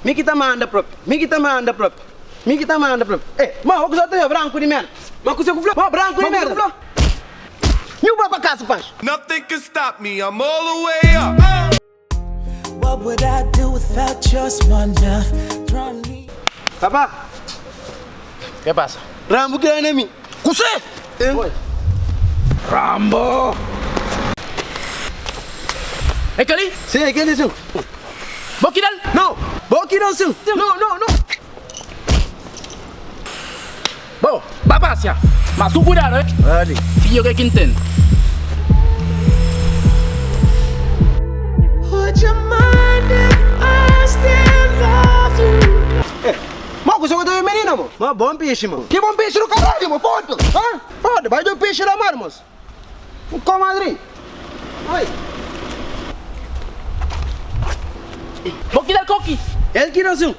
Mi ki ta manda propi. Mi ki ta manda propi. Mi ki ta manda propi. Eh, ma o ku sa ta branku di merda. Ma kuse ku fla? Ma branku di merda. Nhu ba pa kasa panxa. Nothing can stop me, I'm all the way up. What would I do without your smart mouth? Draw me. Papa. Ke pasa? Rambo ki da na mi. Kuse? Oi. Rambo! É kel-li? Sim, é kel-li sim. Bo ki da-l? Não, bo ki da-l sim. Não, não, não. Bo, ba pasia, mas ku kuidadu, eh? Bali. Fia ke ki N ten. Would you mind if I still love you? Eh, ma kuse ku ta ben minina mo? Ma bon pixi mo. Ki bon pixi do caralho mo, foda! Ha? Foda, bai djo pixi da mar mos. Komadri. Oi. Bo ki dal koki? El ki da sim.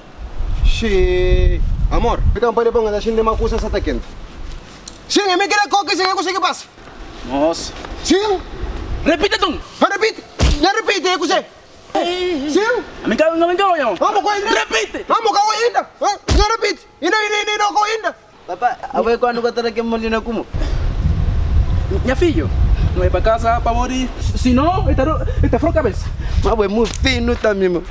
Xii. Amor, fica pa depois nga ta xinti ma kusa sa ta kenti. Sim, e mi ki da koki sim, e kuse ki pasa? Mos. Sim. Repite tum. Ha repite. Nha repite e kuse? Sim. Ami ka ami ka oia. Amo ka inda. Repite. Amo ka oia inda. Nha repite. Inda inda inda inda ka oia inda. Papa, abo e kuandu ka ta da kel molina ku mo? Nha fidju, no bai pa kasa pamodi si no e ta fro kabesa. Ma bo e mufinu tambi mo.